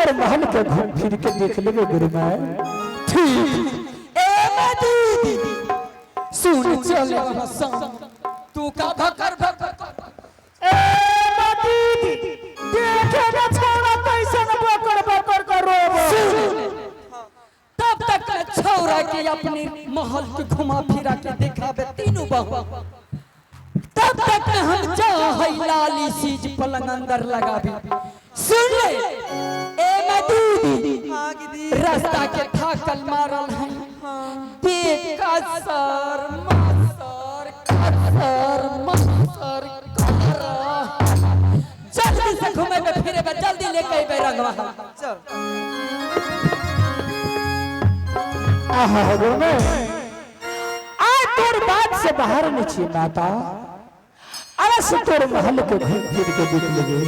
तोर महल के घूम फिर के देख लेबे गुरु माय। ठीक। ए मदीदी, सुन चल हसन, तू का भकर भकर। ए मदीदी, देखे न छोड़ा कैसन बकर बकर करो। सुन, तब तक ले छौरा के अपने महल के घुमा फिरा के दिखावे तीनों बहू, तब तक ले हम जा है लाली सीज पलंग अंदर लगाबी। सुन ले ए मदीदी, हाँ दीदी। रास्ता के थाकल मारल है, देख कसर मसर कसर मसर कर, जल्दी से घूमे फिरे, जल्दी लेके अबे रंगवा। चल। आहा गुरु माय, आय तोर बात से बाहर नहीं छी माता, अवश्य तोर महल के घूम फिर के देख लेबे।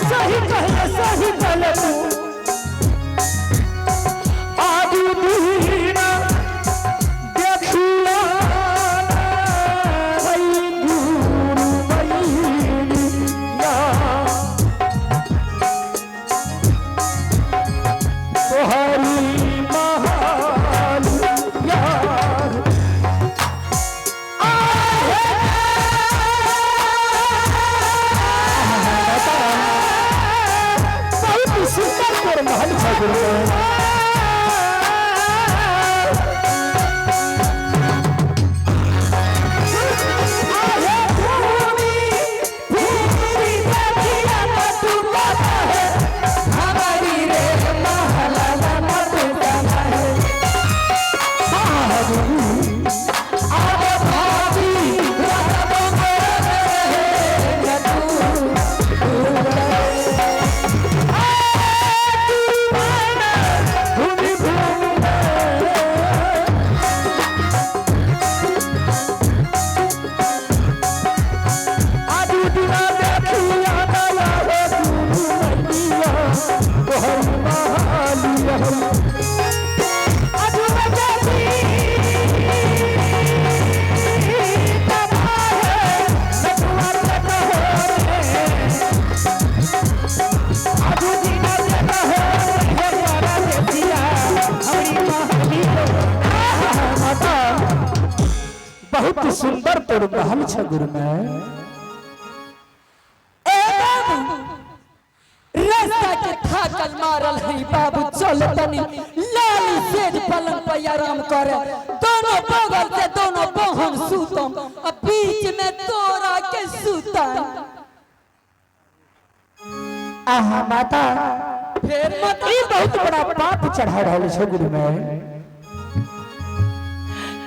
सही कहले, सही कहले तू। आदि दीना देखिया भई गुरु मैया, तोहरी महाल यार। बहुत सुंदर तोर महल छै गुरु। भूमि भूमि आदि दिना देखिया दया हो गुरु मैया, तोहर महालिया। बहुत सुंदर तोर महल छ गुरु मैं। ए बाबू, रास्ता के थाकल मारल है बाबू, चल तनी लाली सेज पलंग पर आराम करे, दोनों बगल से दोनों बहन सूतम, अब बीच में तोरा के सूता। आहा माता, फिर मत ई बहुत बड़ा पाप चढ़ा रहल छै गुरु मैं।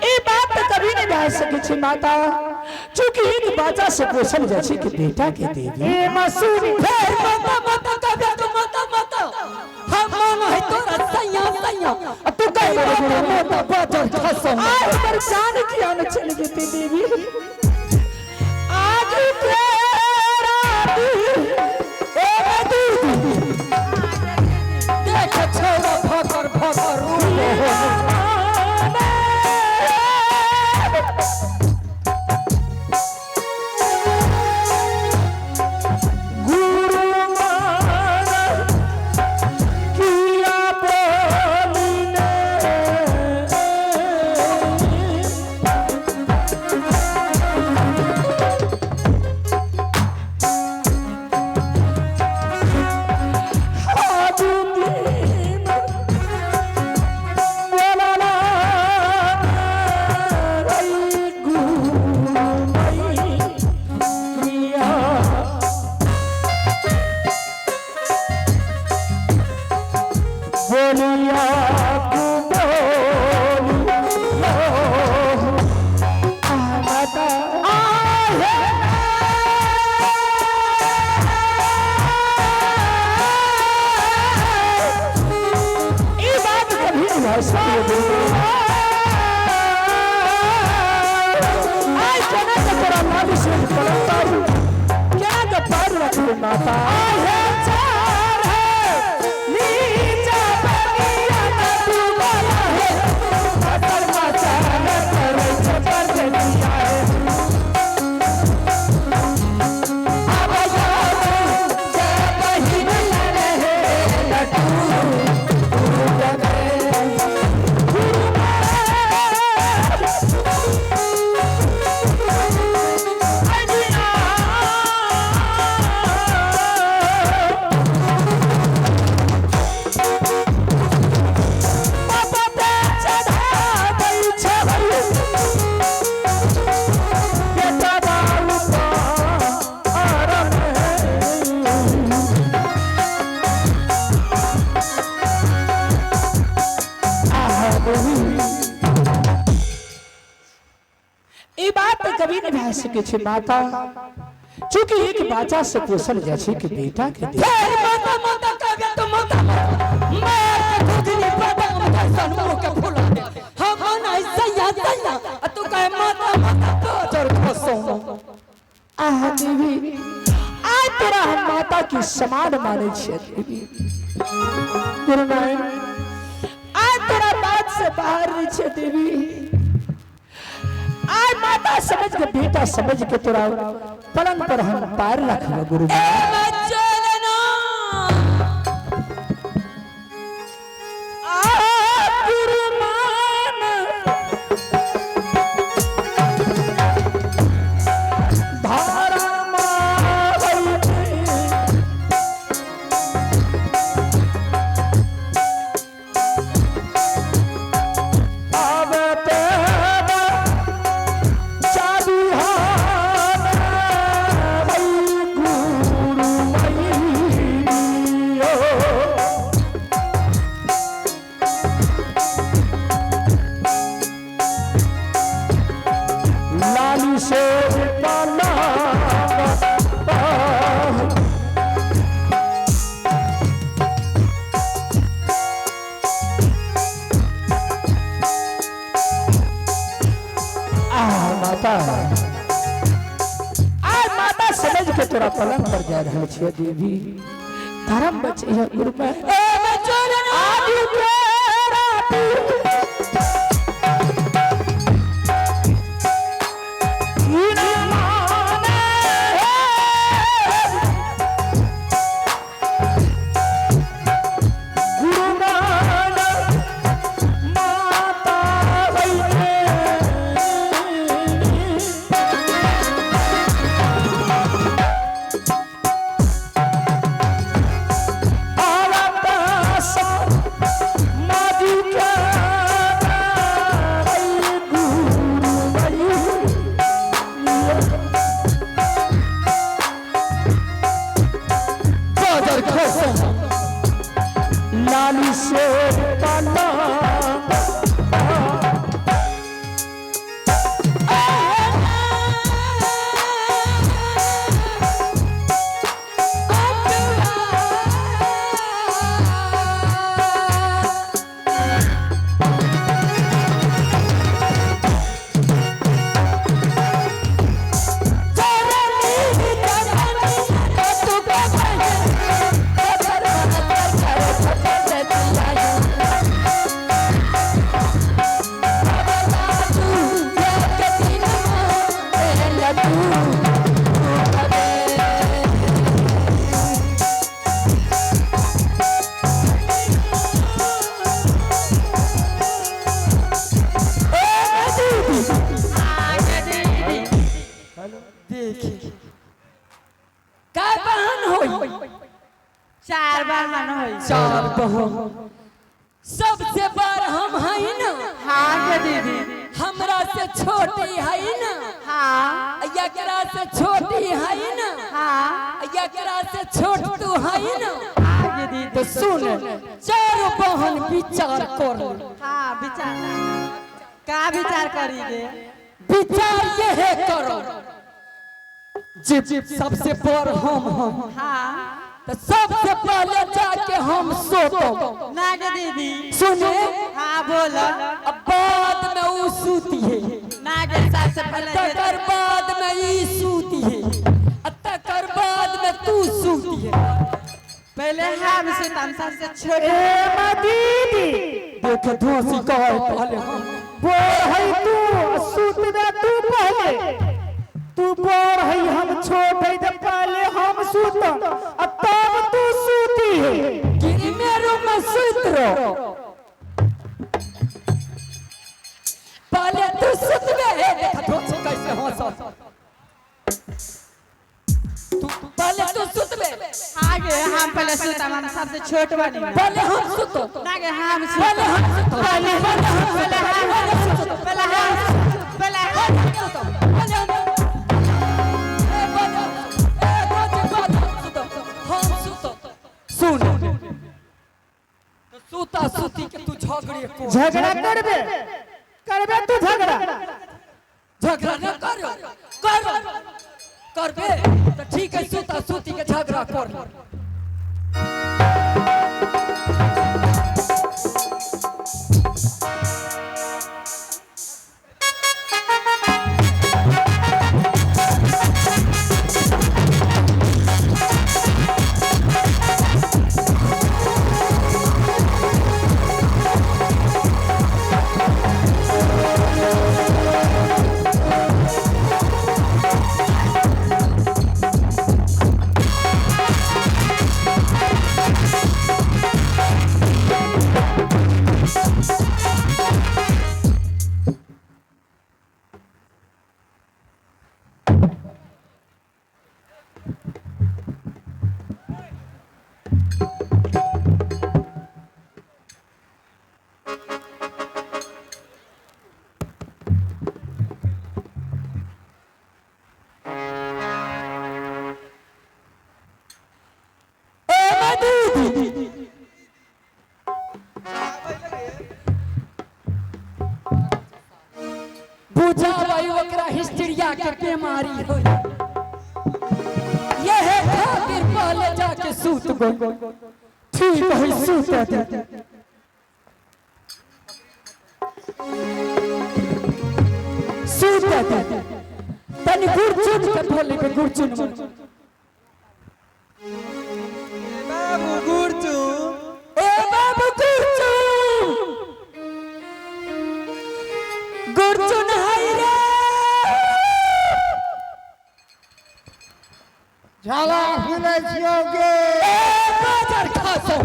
ई बात तऽ कभी नहीं भए सकै छै माता, चूंकि एक बच्चा से पोसल जाइ छै कि बेटा के देवी। ए मसूरी फिर मत मत कभी तू मत मत, हम मन है तोरा सैया सैया, आ तू कहीं मत मत बाजर खसम। आज हमर जान किया न चल जेते देवी। आज तेरा दिल ए दीदी, देख छोरा भकर भकर उड़े। गुरु मान किया बोलिने, आदि दिन बोलला रै गुरु मैया। बोलिया बोलिया माता आहे। भए सकैए गुरु। आइ केना के तोरा लाली से पलंग पर केना के पैर रखबै माता? आहे चार है नीचा बनिया न डूबल है फसल मचान करे छे परदेसिया है। अब याद जे बहिन लड़े लटू ई बात तऽ कभी नहि भए सकै छै माता, चूँकि एक बच्चा से पोसल जाइ छै कि बेटा के दे। फेर माता माता कहबे तो माता मार के खुदनी बादाम जैसन मुंह के फुला दे। हम नहीं सैया सैया आ तू कहे माता माता बाजर खसो। आह देवी, आइ तोरा हम माता के समान मानै छियै देवी। गुरु नारायण, आइ तोरा बात से बाहर नहि छियै देवी। आइ माता समझ के, बेटा समझ के तोरा पलंग पर हम पैर रखबै गुरु। ए चलना आ गुरु मान धारा मावै आवते चाबी हाथ गुरु मैयो। लाली से पलंग आह माता, आय माता समझ के तोरा पलंग पर जा रहल छियै देवी। धर्म बचैया गुरु में। ए चलना आदि तेरा बाजर खसो। लाली से पलंग देखी का बहन होई? चार बहन होई। चार बहन, सबसे बड़ हम हई ना? हाँ के दीदी। हमरा से छोटी हई ना? हाँ। एकरा से छोटी हई ना? हाँ। एकरा से छोट तू हई ना? हाँ के दीदी। तो सुन, चार बहन विचार कर ले। हाँ विचार का विचार करी गे? विचार ये है करो जे सबसे बड़ हम हाँ। तो सबसे पहले जाके हम सोतो। ना गे दीदी। सुने। हाँ बोल। अब बाद में ऊ सूती है। ना गे सबसे पहले तकर बाद में ई सूती है, तकर बाद में तू सूती है। पहले हम सुतम, सबसे छोटे। ए माँ दीदी। देख धोसी कहे पहले हम। बोर है तू सूतबे तू पहले, तू बोर है हम छोट है तो पहले हम सूतम आ तब तू सूती है। कि मेरे में सूत रहो, पहले तू सुतबे। हे देख धोसी कैसे हंस, तू पहले तू सुतबे। आगे हम पहले सुतम, हम सबसे छोट बनी। पहले हम सुतो। ना गे हम पहले सुतम। हम सुतो। पहले हम पहले हम सुतो। पहले हम पहले हम सुतो। पहले हम ए पहले ए धोसी पहले हम सुतो, हम सुतो। सुन तो सूता सूती के तू झगड़े को झगड़ा करबे करबे तू झगड़ा। झगड़ा न करो, करो करबे तो ठीक है, सूता सूती के झगड़ा कर। ए मदीदी बुझाबै ओकरा हिस्टीरिया के बीमारी हो, यह खातिर पहले जाके सूत गो। ठीक है सूत दे। सूत दे तनी गुरचुन के बोले के गुरचुन। बाबू गुरचू। ए बाबू गुरचुन, गुरचुन हाय रे। झाला हिलै छियौ गे। ए बाजार खासो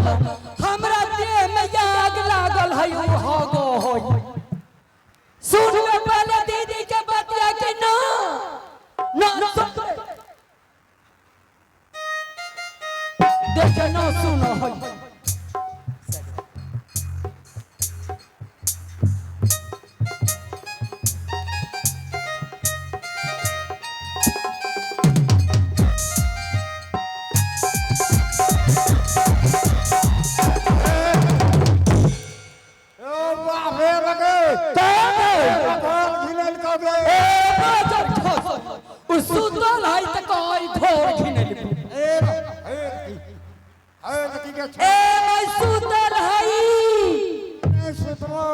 हमरा देह में आग लागल है, उ हगो होय। सुन ले पहले दीदी के बतिया के ना ना सुन, देख ना सुनो होय। ओ बाप रे लगे। घर घिनल कऽ गे। ए बाजार खासो उ सुतल है त कहै घोर घिनल। ए ए ए लड़की के ए मैं सुतल है। छे सुतबो।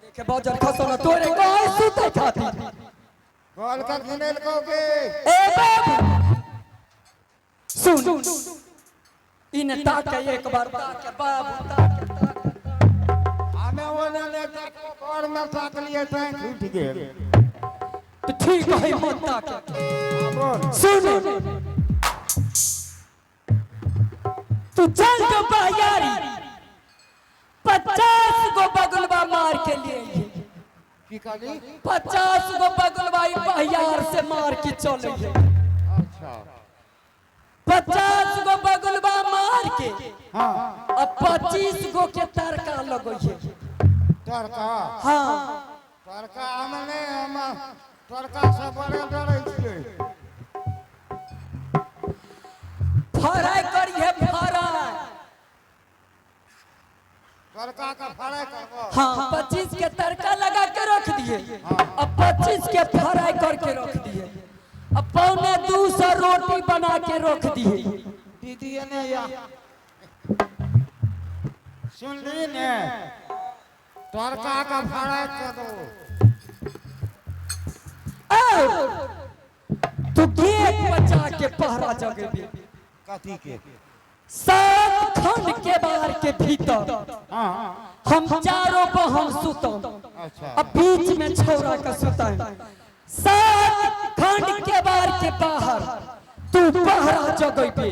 देखे बाजार खासो ना तोरे कहै सुतै खातिर। घर के घिनल कऽ गे। ए बाबू सुन, इन ताके एक बार ताके बाबू ताके ताके। हमे ओने ने ताकलो, घर में ताकलियै तैं छूटि गेल। तो ठीक है मत ताके। बोल। सुन तू चल जो बायारी 50 गो बगुलबा मार के लिए अइहे। की कहली? 50 गो बगुलबा ई बहियार से मार के चले। अच्छा। 50 गो बगुलबा मार के हाँ। अब 25 गो के तड़का लगइहे। तड़का? हाँ। तड़का हम नहि, हम तड़का से बड़े डरै छियै। फ्राई करिहे फ्राई। तड़का के फ्राई करबो? हाँ 25 के तड़का लगा के रख दिए, अब 25 के फ्राई करके रख दिए, अब 175 रोटी बना के रख दिए। दीदी ने या सुनली ने तोर का का भाड़ा कर दो। तू गेट बचा के पहरा जगेबी। कथी के? सात खंड के बाहर के भीतर हाँ। हम चारों बहन सुतम। अच्छा। अब बीच में छौरा का सुता है। सात खंड के बाहर के बाहर तू पहरा जगेबी,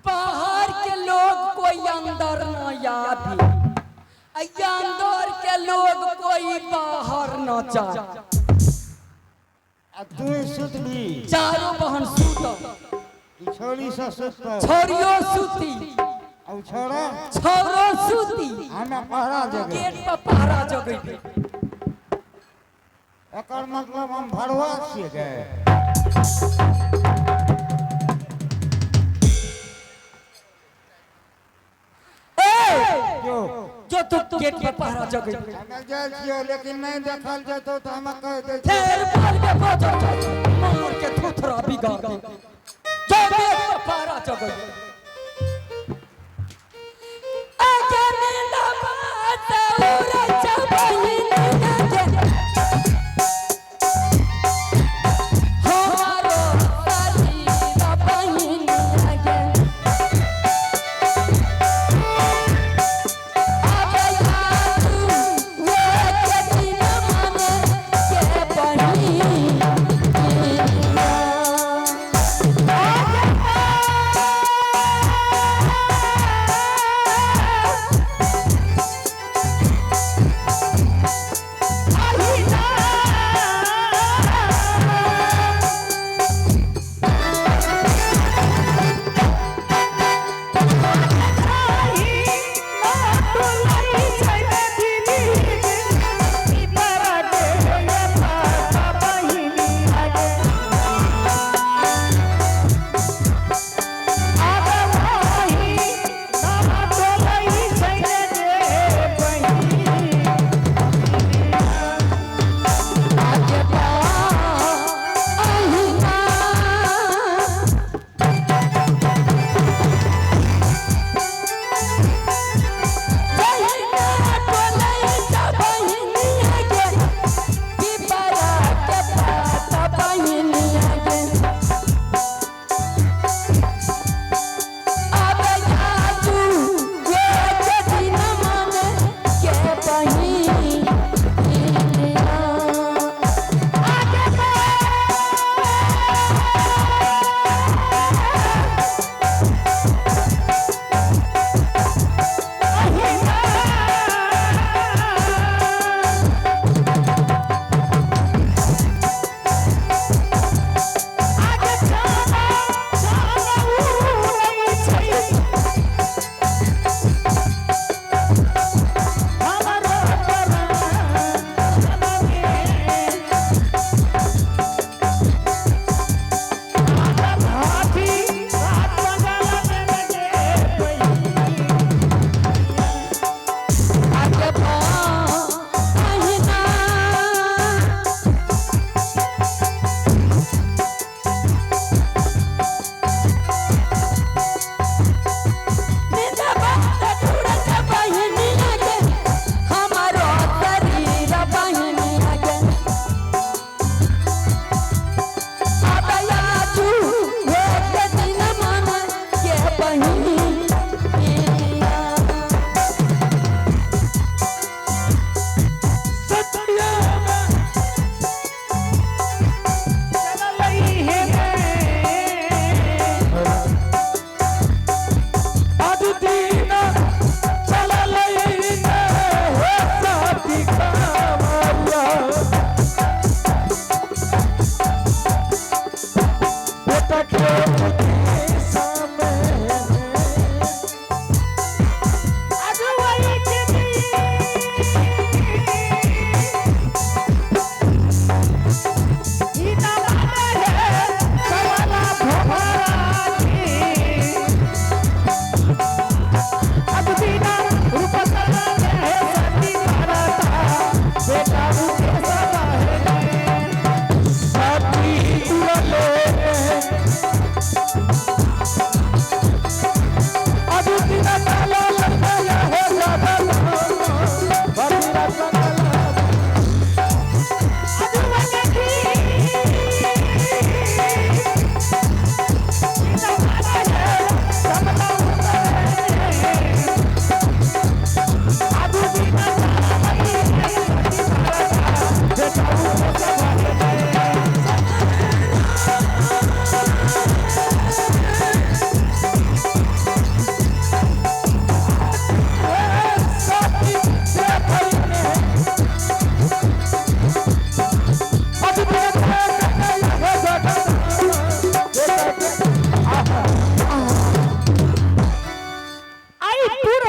बाहर के लोग कोई अंदर न आबी, अंदर के लोग कोई बाहर न जाए। आ तू सुतली? चारों बहन सुतम। ई छोरी से सुततो? छोरियो सुती। आ उ छोरा? छोरो सुती। हमें पहरा देबे। गेट पर पहरा जगेबी। एकर मतलब हम भरवा छियै गे? ए! जो। जो तू गेट पर पहरा जगेबी। हमे जाइ छियै, लेकिन नहीं देखल जेतौ तऽ हमे कहि दै छियै। फेर बाल के बजो मार के थुथरा बिगाड़ दे। जो गेट पर पहरा जगेबी। आगे नींदा बात उड़ा चबई नींदा के। हमारो साली बहिन आगे। आगे यादू वो के दिन माने के बहिन।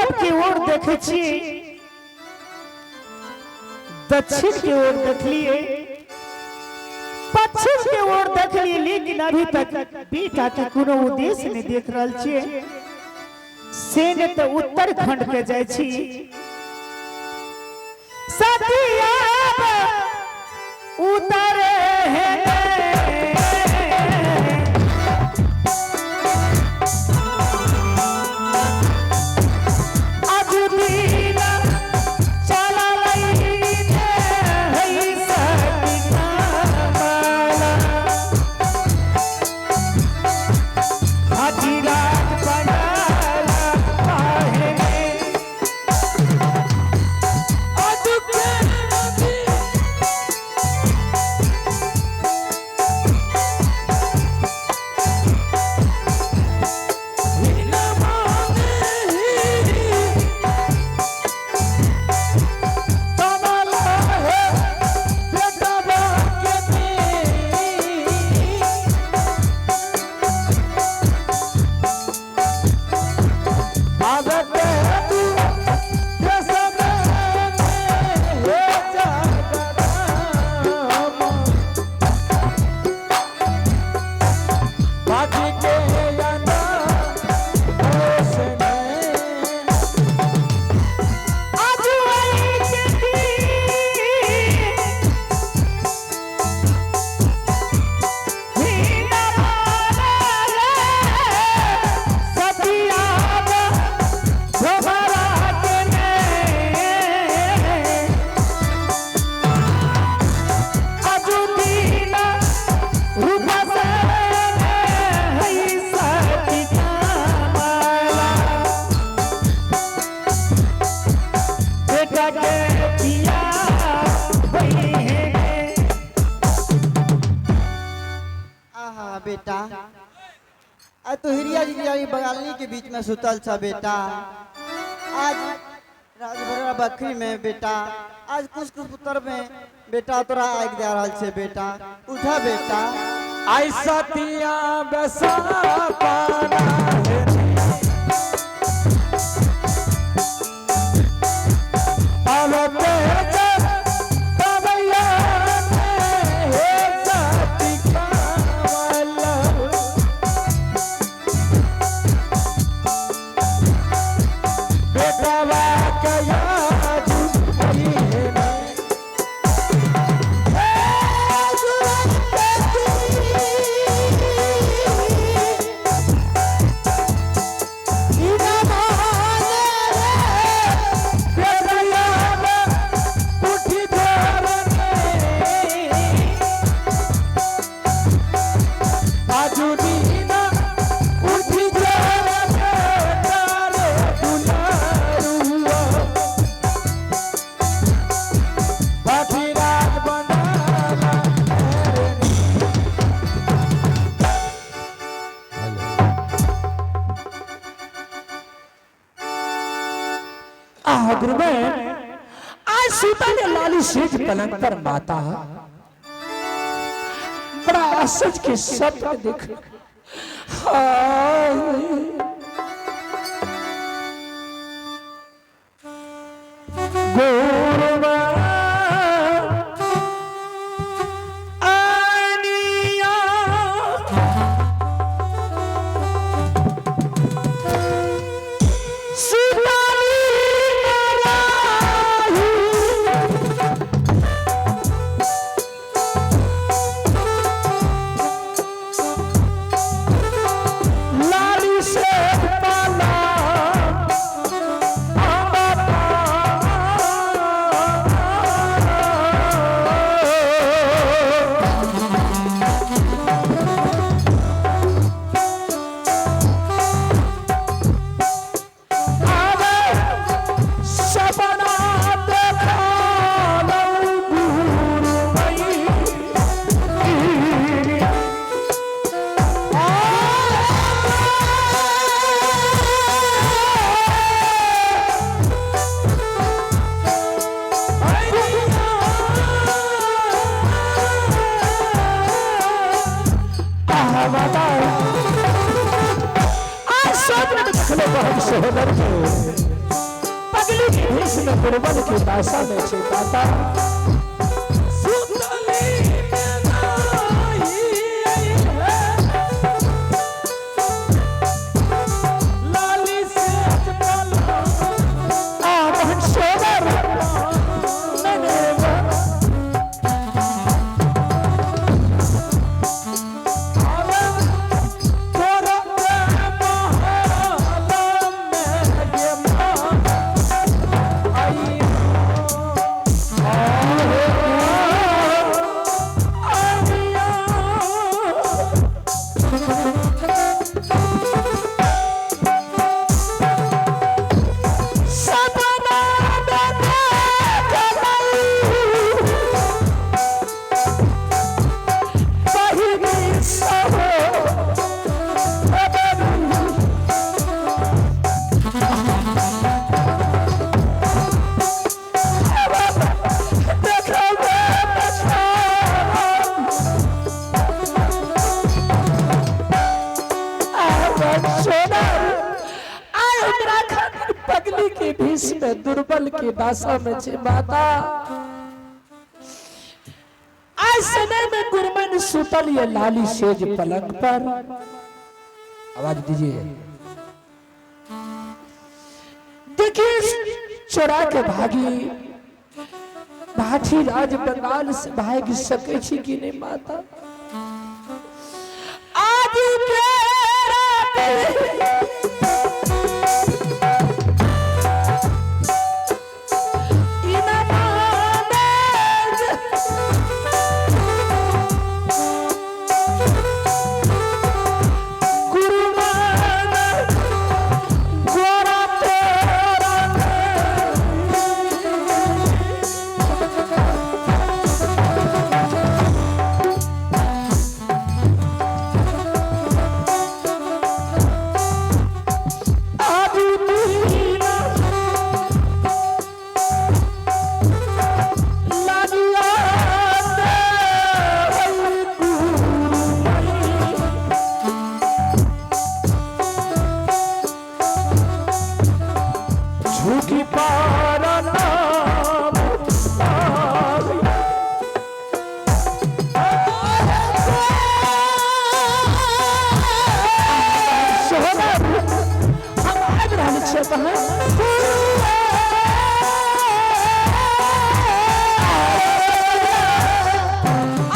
पूरब के ओर देखे छियै, दक्षिण के ओर देखलिए, पश्चिम के ओर देखलिए, लेकिन अभी तक बेटा के कोनो उद्देश्य नहीं देख रहल छियै। से ने तो उत्तराखंड के जाइ छी। सतिया उतरे है। अजुदीना चला लई है सती कामला। हाथी रात बनाला काहे में। बेटा के पिया वही है। आहा बेटा, आ तो हिरिया जिरिया बगालनी के बीच में सुतल छ बेटा। आज राजभरा बकरी में बेटा, आज कुछ कुछ पुत्र में बेटा तोरा आगि दे रहल छे बेटा। उठा बेटा। आई सतिया बसा पाना है। अब तेज कवैया में हे सती कावल। बेटवा कया जुई है। आह गुरुमैन, आज सीता ने लाली सेज पलंग पर माता बड़ा आश्चर्य के शब्द देख। हाय। गुरुमा आनिया सीताली नाराही। लाली से पाला सपना देखा गुरु आज स्वप्न में देखलो बहुत सोहबर के। भेष में गुरबल के दासा में छे दाता। सुतली में नाही आई है, लाली सेज पलंग। आ बहन सोबर मैंने तोरा महल में गे माँ आई सपना में देखलई पहिनी सब पगली के भीष में दुर्बल के दासा में छे माता। आज समय में गुरमन सुतल ये लाली सेज पलंग पर। आवाज दीजिए। देखिए चोरा के भागी भाठी राज बंगाल से भाग सके छी कि नहीं माता। आज के रात इना माने गुरुमान गोरा तोरा। आदि दीना लागिया देवल गुरुमणि। झुकी पार नाम पार। सोहना हम आबि रहल छियै बहन।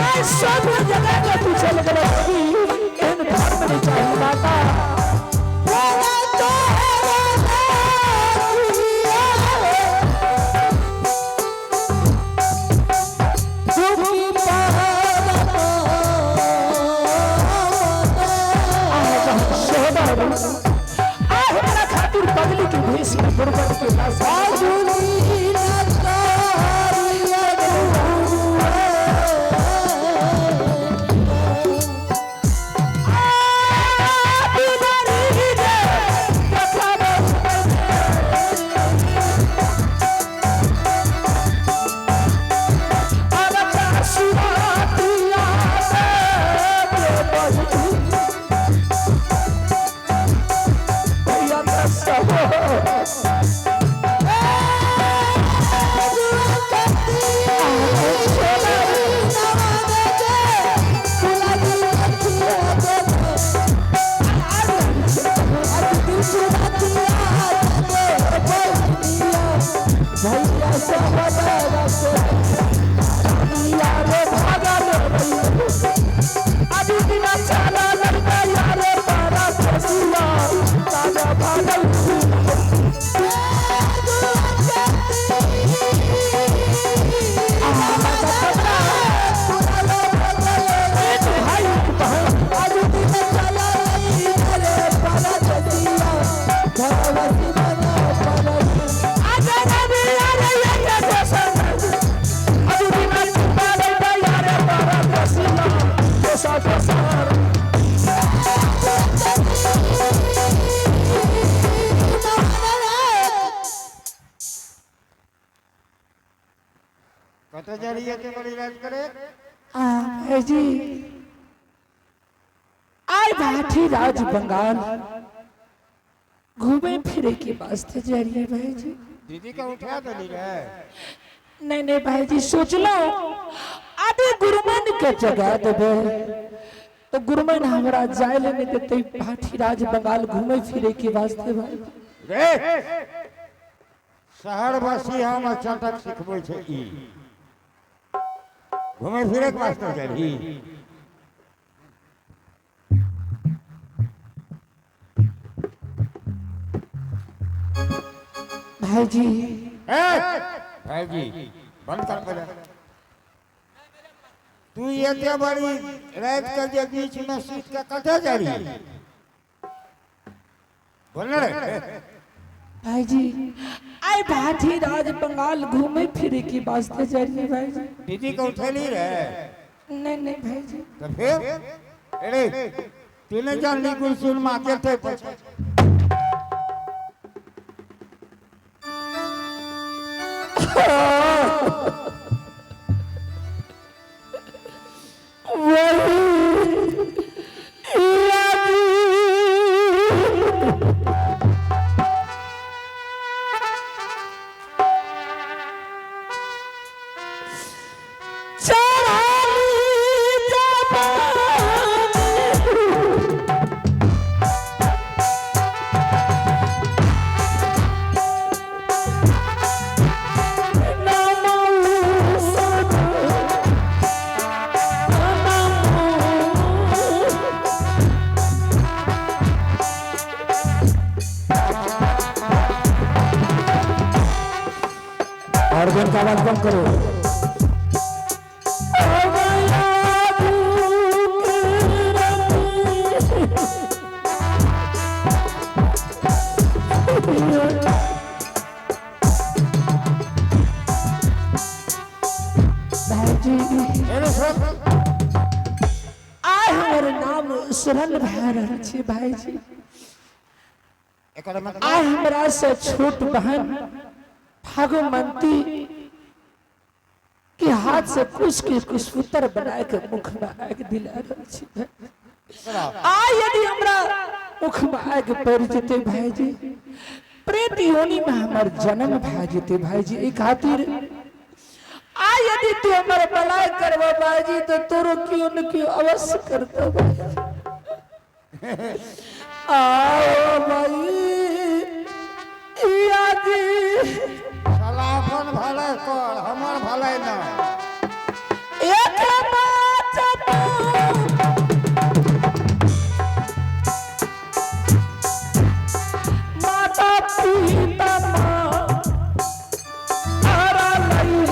आइ सब जगह के तू चल गेलै, एहन धर्म नहि चाही माता। आ हमरा खातिर पगली के भेष में गुरबत के लाशा। कतऽ जाइ रहियै एते बड़ी राति करे? भाईजी, आइ भाठी राज बंगाल घूमे फिरे के वास्ते जा रही है भाईजी। दीदी के उठा देली रे। नहीं नहीं भाईजी, सोचलो आदि गुरुमन के जगा देबे तो गुरुमन हमरा जाय ले नहीं देते भाठी राज बंगाल घूमे फिरे के वास्ते भाई। रे शहर बसी हम चटक सिखबै छै, ई घूमे फिरे के वास्ते जाबही? भाईजी। ए भाईजी बंद कर पहिले। तू एते बड़ी रात के जे बीच में सुत के कतऽ जाबही? बोल ने रे। भाईजी, आइ भाठी राज बंगाल घूमे फिरे के वास्ते जा रही भाईजी। दीदी के उठेली रे? नहीं नहीं भाईजी। तो फिर अरे तू नहीं जानली गुलसुन माँ के थे पछे। ऑर्गन का आवाज कम करो। भाईजी। अरे सब आइ हमर नाम सुरन भए रहल छै भाईजी। एकर मतलब आइ हमरा से छोट बहन भागमंती के हाथ से कुश के कुशपुत्र बना के मुख में आगि दिला रहल छी। आ यदि हमरा मुख में आगि पड़ि जेतै भाईजी, प्रेत योनि में हमर जन्म भए जेतै भाईजी। एहि खातिर आ यदि तू हमर भलाई करबा भाईजी तो तोरो क्यों न क्यों अवश्य करतो भाईजी। आओ भाई यादी। साला अपन भलाई कर, हमर भलाई ना। एक बात माता पिता माँ तारा लई।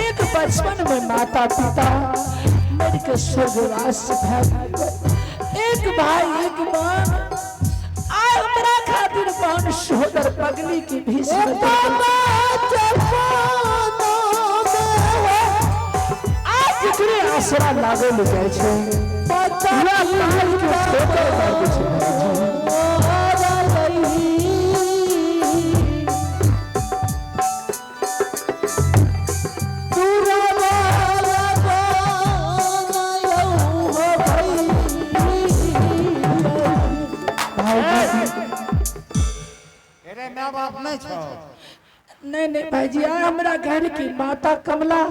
एक बचपन में माता पिता मर के स्वर्गवास भए गेल। एक भाई एक बहन, आय हमरा खातिर बहन सोदर पगली की भी आज जेकरे आसरा लागल जाइ छै, पूरा काल के ठोकर मारै छै भाईजी। अरे my बाप नहीं छौ? नहीं नहीं भाईजी, आय हमरा घर की माता कमला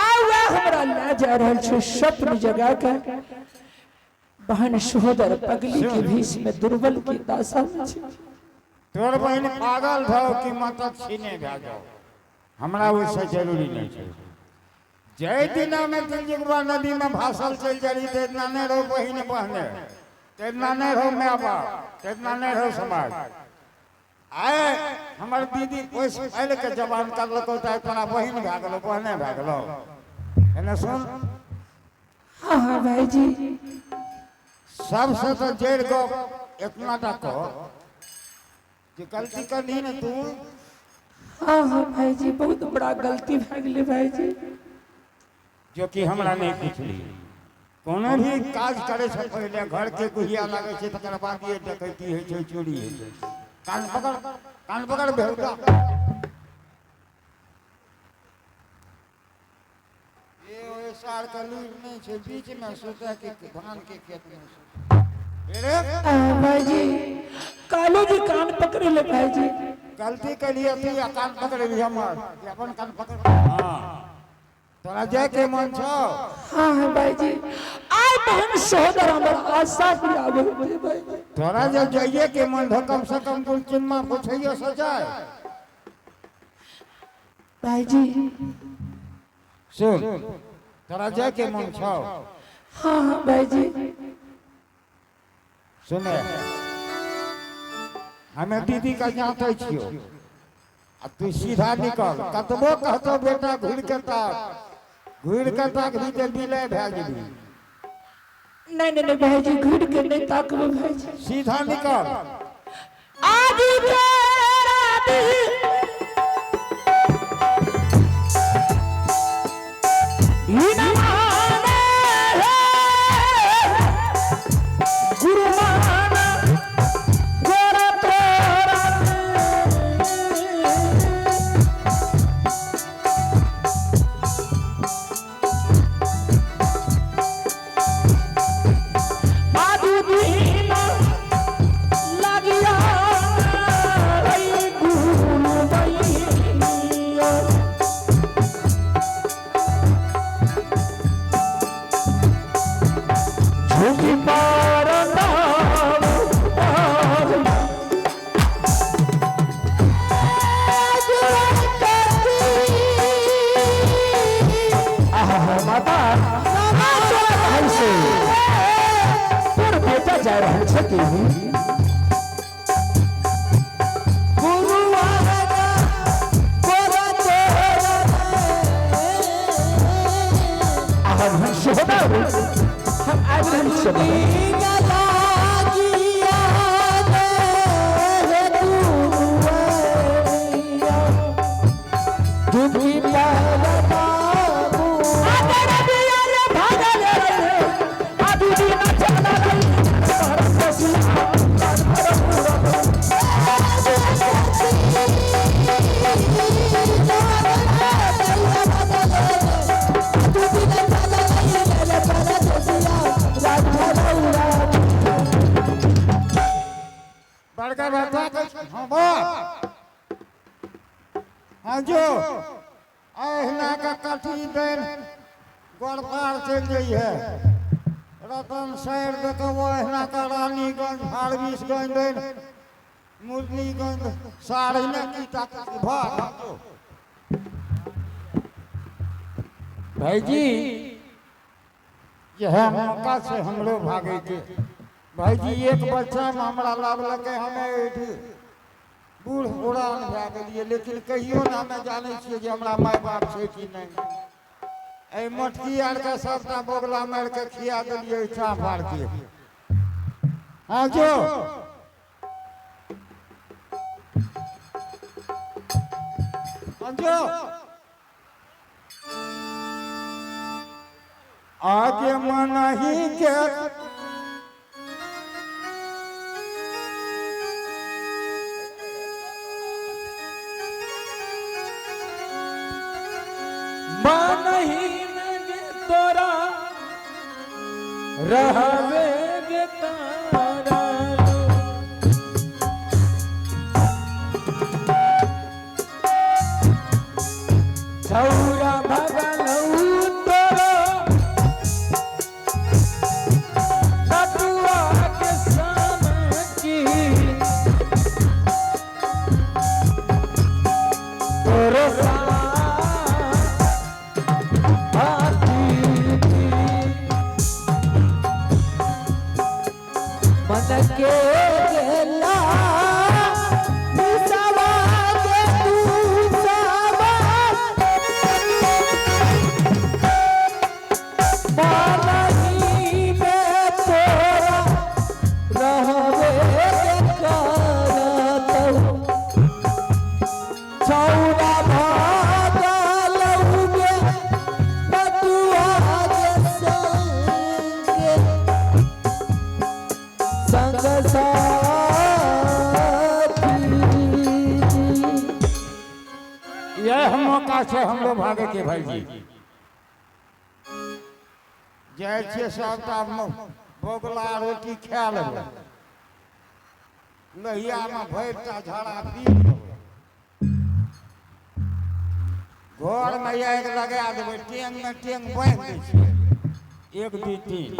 आय वह हमरा ले जा रहल छै स्वप्न जगा के बहन सोदर पगली के भीष में दुर्बल की दशा में छै। तोर बहिन पागल भौ कि मतक छीने भए जाओ, हमरा ओहिसँ जरूरी नहीं छै। जय दिना में तिलजुगबा नदी में भासल चलि जाही ते इतना नहीं रहो बहिन बहने, ते इतना नहीं रहो my बाप, ते इतना नहीं रहो समाज। आए हमर दीदी ओहि फैल के जवान करलको तऽ तोरा बहिन भए गेलो, बहने भए गेलो। एने सुन। हाँ हाँ भाईजी। सबसे तो जड़ि गप इतना टा कह जे गलती करनी ने तू। हाँ हाँ भाईजी, बहुत बड़ा गलती भए गेलै भाईजी। जो कि हमरा नहीं पुछली। कोनो भी काज करे से पहले घर के गुहिया लागे छै, तकर बाद ये डकैती होइ छै, चोरी होइ छै। कान पकड़, कान पकड़ बेहुदा। ये ओए सार के लूर नहीं छै, बीच में सुते के धान के खेत में सुते। रे भाईजी कालू जी कान पकड़े ले भाईजी। गलती के लिए तू या कान पकड़े भी हमर, अपन कान पकड़। हाँ तोरा जाय के मन छौ? हाँ हाँ भाईजी, आय बहन सहोदर हमर आशा पुराबे भाईजी। तोरा जब जाइए के मन हो कम से कम कुल चिन्मा पूछियो से जाए। भाईजी सुन, तोरा जाय के मन छौ? हाँ हाँ भाईजी। सुने, हमें दीदी का जाते छियो, आ तू सीधा निकल, कतबो कहतो बेटा घुर के ताक, घुर के ताक भी ते बिलय भए जेबी। नहीं नहीं नहीं भाईजी, घुर के नहीं ताकबो भाईजी, सीधा निकल। आदि तेरा दिल गुरु माना गोरा तोरा। आदि दीन लागिया रे गुरु बइया। झुकी पार नाम आहा माता, तोरा भाई से तोर बेटा जा रहल छै देवी। आहा हम सोहना, हम आबि रहल छियै। बड़का बेटा के हाँ बोल। हाँ जो अहिना का कथी देन गोरपार चलि जइहे, रतन शहर देखबो, अहिना का रानीगंज फारबिसगंज देन मुरलीगंज साढ़े की ताकत भाग। भाईजी यह मौका से हमरो भागे के। भाईजी एक बच्चा में हमरा लाभलकै, हमे एठी बूढ़ पुरान भए गेलियै, लेकिन कहियो ने हमे जानै छियै जे हमरा माय बाप छै कि नहि। एहि मोटकी आरके सबटा बोगला मारि के खिया देलियै चाप आरके। हाँ जो हाँ जो आगे मनही के मानही गे तोरा रहवे गे तारा। छौरा भगलौ तोरा नटुआ के सन की, तोरो हाथी। छै हमरो भागे के भाईजी। जाइ छियै सबटा बगुला रोटी खा लेबै, लोहियामे भरिटा झड़ा पी लेबै, घरमे आगि लगा देबै, टेंगमे टेंग बान्हि दै छियै, 1 2 3।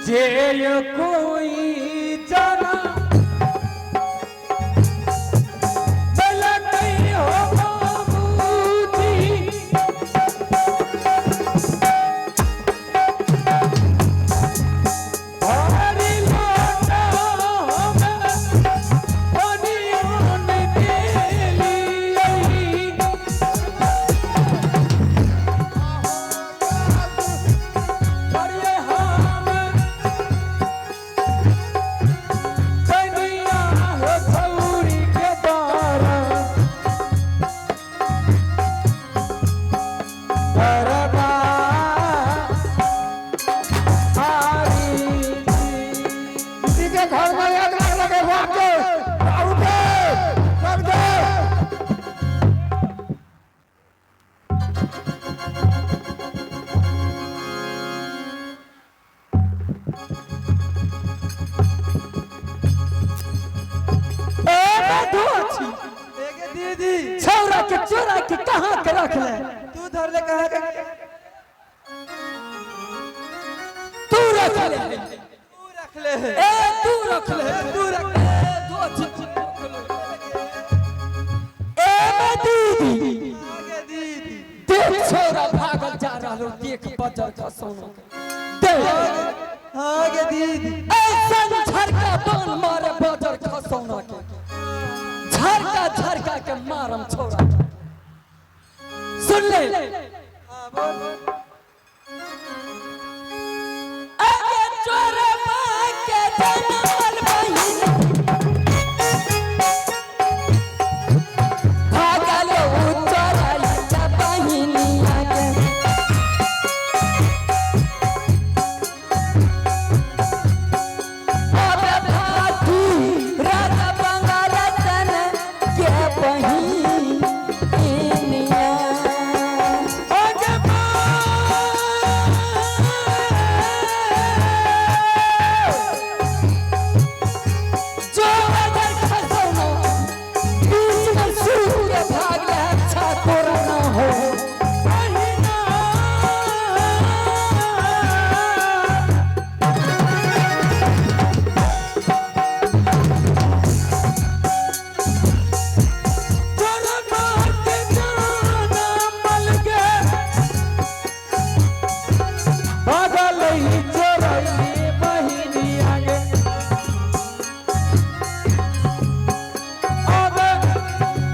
जे कोई जना बलकई हो बाबूजी, हरि लोटा में पनियोन देलियै। अरे हम कनिया हो छौरी के द्वारा दरबार आरी जी। के घर में आगि लगलकै, बाप गे, बाबू गे, सब गे। ए मधु छी एगे दीदी, छौरा के चोरा के कहाँ के रख ले? तू धर ले कहाँ के? तू रख ले। तू रख ले। ए तू रख ले। तू रख ए दो छी। ए दीदी, आगे दीदी। देख छोरा भागल जा रहलो, देख बजर खसौनो के देख। आगे दीदी। ऐसन झरका बान मारे बजर खसौना के, झरका झरका के मारम छोरा के। सुन ले। हाँ बोल। अगे चोरबा के जनमल बहिन भागल उ चोरल बहिनिया के। अबे भाती रात बंगाल तन के बहिनिया। आगे जो अगर खसौनो बीच में सूर्य भाग ले, अच्छा तोरा ना हो। बहिना, चोरबा के जाना मल गे, भागल ही चोरई बहिनी आगे। अब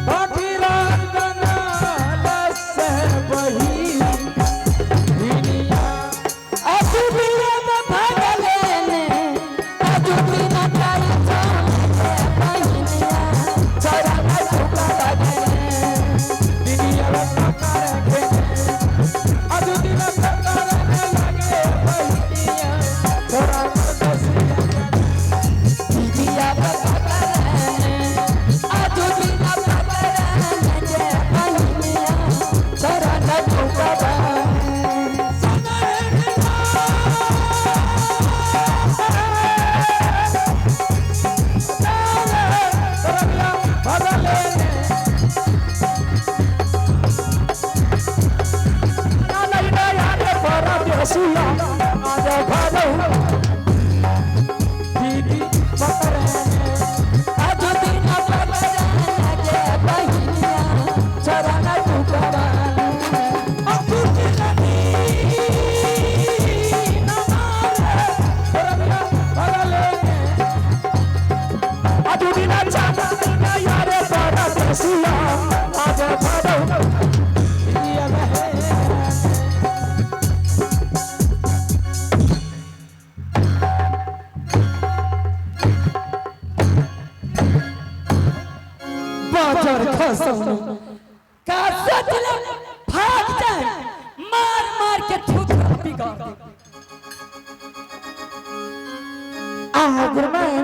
बाकी रात बनाल से बहिनिया। अजुबिया में भागले ने, अजुबिया ताई जान के बहिनिया, चोरा ना टुकड़ा लगे। दुनिया पकड़ के अजुबिया पकड़ के लगे बहिनिया, थोड़ा परदेसिया। दीदिया पकड़ने, अजुबिया पकड़ने के बहिनिया, चोरा ना टुकड़ा लगे। अजुबिया पकड़ने के बहिनिया, चोरा ना टुकड़ा लगे। बाजर खसौनो का सोचले भाग जाए, मार मार के थूथरा बिगाड़ दे। आह गुरुमान,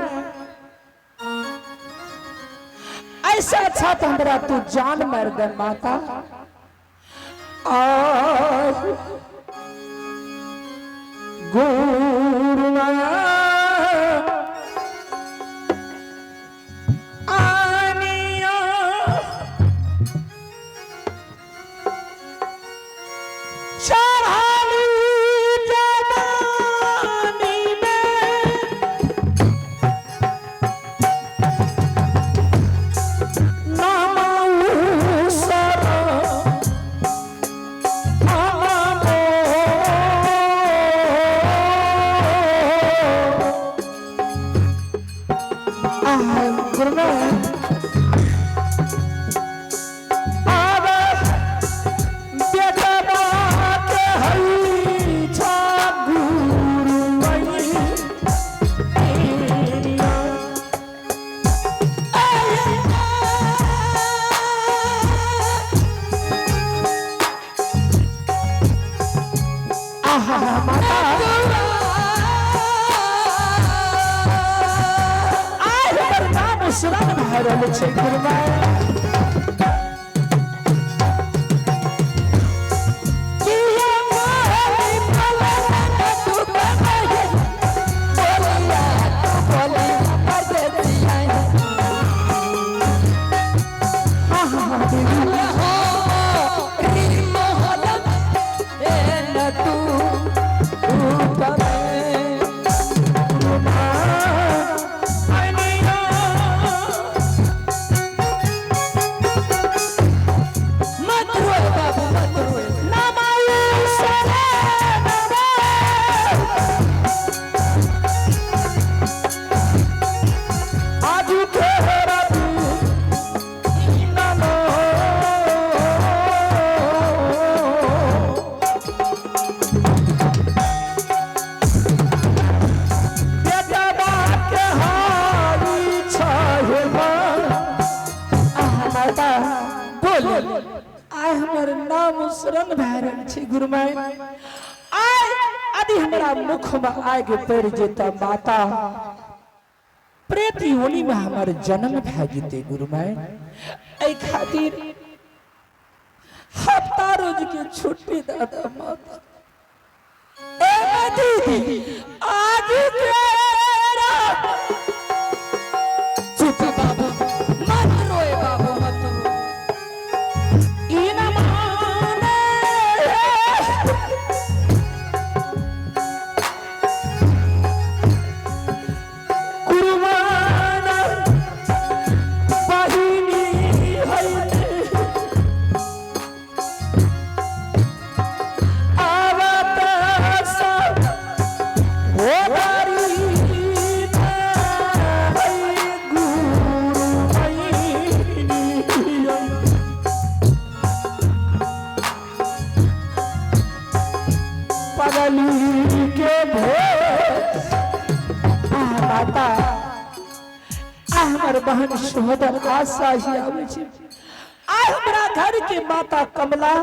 ऐसा अच्छा तो हमरा तू जान मर दे माता। आ गुरु आनिया चढ़ाली जवानी में नाम सर आइ हमर नाम स्मरण भए रहल छै गुरुमाय। किया मोहनी पलक तू कहीं बोलिया तू बोलिया परदेसिया हो री मोहलम ए न तू तू कमे। मत रोए बाबू मत रोए। माता बोल, आइ हमर नाम शरण भए रहल छै गुरुमाय। आइ यदि हमरा मुख में आगि पड़ि जेता माता, प्रेत योनि में हमर जन्म भए जेतै गुरुमाय। एहि खातिर हफ्ता रोज के छुट्टी दऽ दऽ माता। ए दीदी आज तेरा चुप बाबू मत रोए बाबू मत रोए। ई न माने कुर्बान बहिनी है आवत सब हो दारी गुरु बहिनी पगली के भेष। आ माता, आ हमर बहन सोहदर आशा ही आबै छै। आ हमरा घर के माता कमला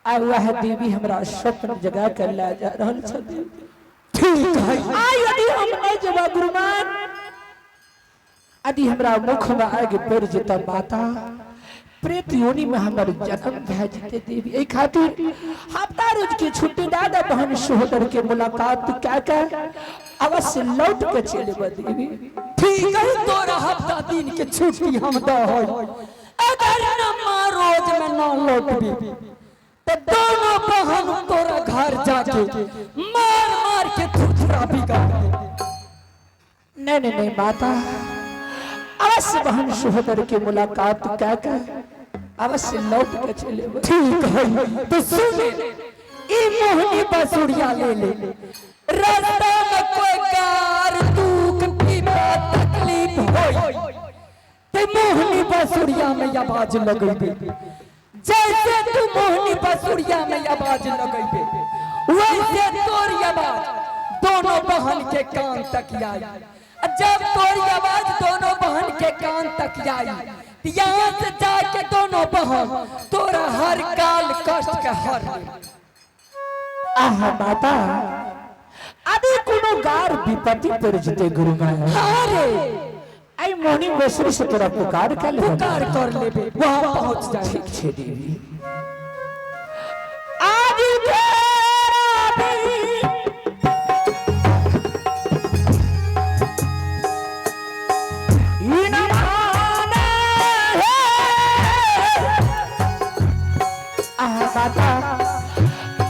आ वह देवी हमरा स्वप्न जगा कर ले जा रहल छथिन। ठीक है। आ यदि हम नहि जेबा गुरुमान, यदि हमरा मुख में आगि पड़ि जेता माता, प्रेत योनि में हमर जन्म भए जेतै देवी। एहि खातिर हफ्ता रोज के छुट्टी दऽ दे, बहन सोहदर के मुलाकात कए के अवश्य लौट के चलि एबै देवी। ठीक है, तोरा हफ्ता दिन के छुट्टी हम दऽ है। अगर न माँ रोज में न लौटबी तो दोनों बहन तोरा घर जाके मार मार के थुथुरा बिगाड़ दे। नहीं नहीं नहीं माता, अवश्य बहन सोहदर के मुलाकात कए के अवश्य लौट के चलि एबै। ठीक है, तो सुन, ई मोहनी बसुरिया ले ले, रास्ता में कोई कार दुख पीड़ा तकलीफ होई ते मोहनी बसुरिया में आवाज लगेबे। जैसे तू मोहनी बसुरिया में आवाज लगेबे वैसे तोरी आवाज दोनों बहन के कान तक आई। जब तोरी आवाज दोनों बहन के कान तक आई तो यहाँ से जाके दोनों बहन तोरा हर काल कष्ट के हर ले। आहा माता, अभी कोनो गार विपत्ति पड़ जते गुरु माय। अरे आई मोहनी बसरी से तोरा पुकार कर लेबो। पुकार कर लेबे, वहां पहुंच जाए। ठीक छे देवी। आज तेरा भी इन माने है। आह माता,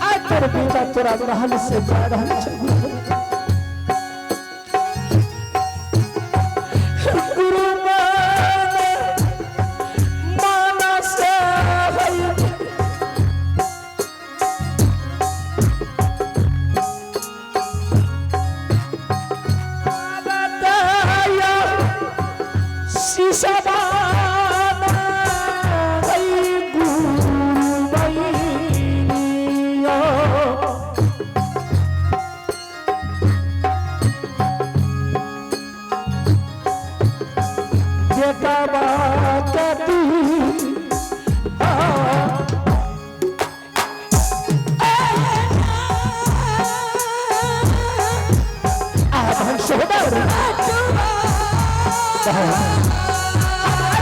आज तोर बेटा तोरा महल से जा रहल छे। गुरु माने मानस है। बताया शीशबान है गुरु बनियो। बेटा बात तू बहन सोहदर,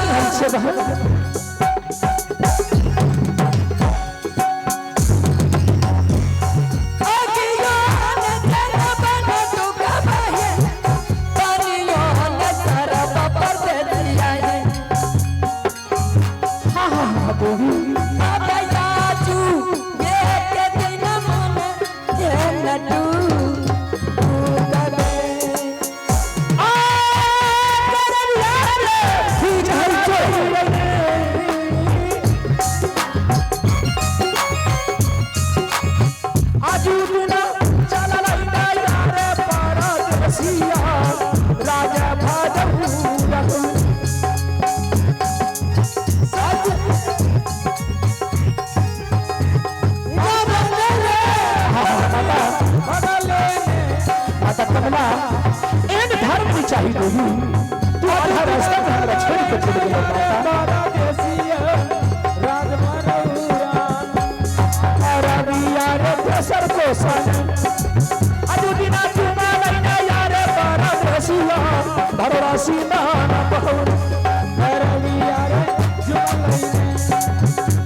बहन से बहन हाँ हाँ हाँ देवी। ठीक है आजुना चला लैना यारे परदेसिया राजा भाजू। माता कमला, एन धर्म नहीं चाहिए देवी। तू आधा रास्ता में हमरा छोड़ के चले गेलो माता। परदेसिया राज अरबिया रे दोसर को सन आजुना चुमा लैना यारे परदेसिया भरोसी मान बहु अरबिया रे जुमा लैना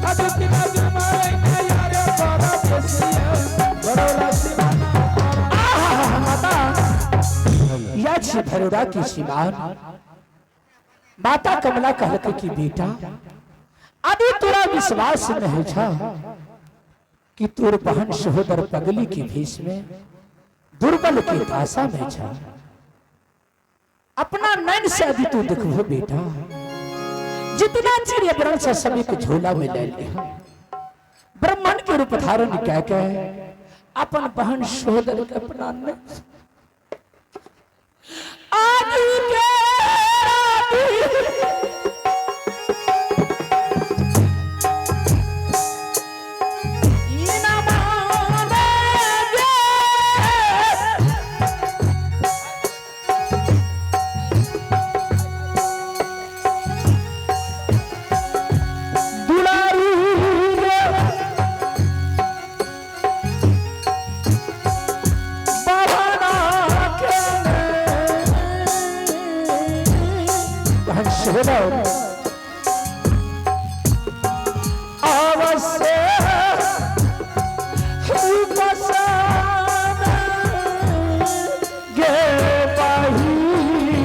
आजुना चुमा लैना यारे परदेसिया भरोसी मान। आहा माता, या छी भरोड़ा की सीमान। माता कमला कहलकै कि बेटा, अभी तोरा विश्वास नहीं छा कि तोर बहन सहोदर पगली के भेष में दुर्बल के दासा में छा। अपना नैन से अभी तू देखबो बेटा, जितना चिड़िया ब्रह्म से सभी के झोला में ले ले। ब्राह्मण के रूप धारण कह के अपन बहन सहोदर के अपना नैन से आज के राती इना माने जे दुलारी रे बाबा के बहन सोहदर अवश्य उपसान गे बहिनिया।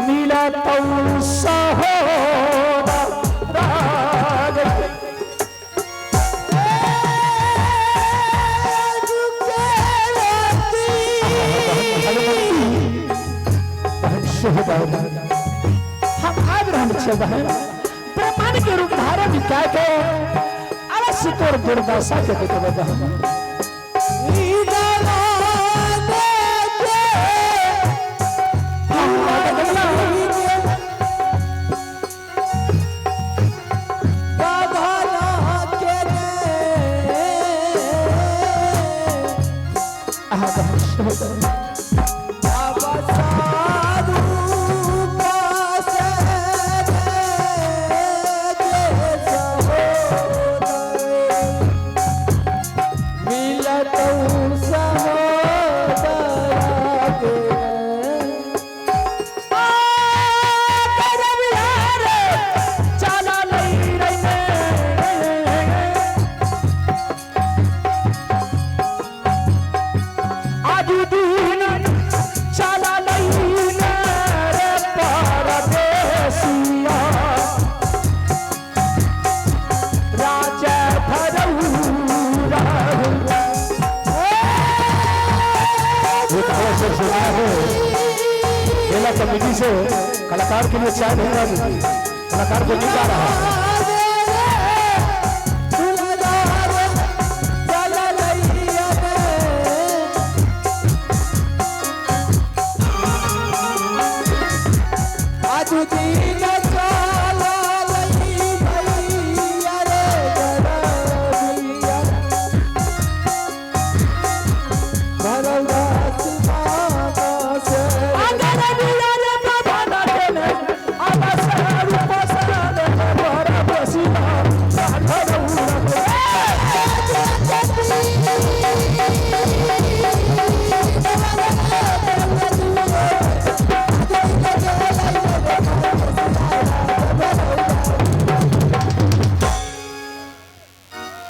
मिलतौ सहोदर राग। बहन सोहदर, हम आबि रहल छियै बहन। ब्रह्मांड के रूप धारण कए के अवश्य तोर दुर्दशा के देखबै बहन। आहा बहन सोहदर, Baba Sadhu मेला कमेटी से कलाकार के लिए चाय नहीं आ रही, कलाकार को नहीं आ रहा है।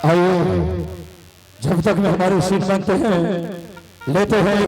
आइए, जब तक में हमारे सीट बनते हैं लेते हैं।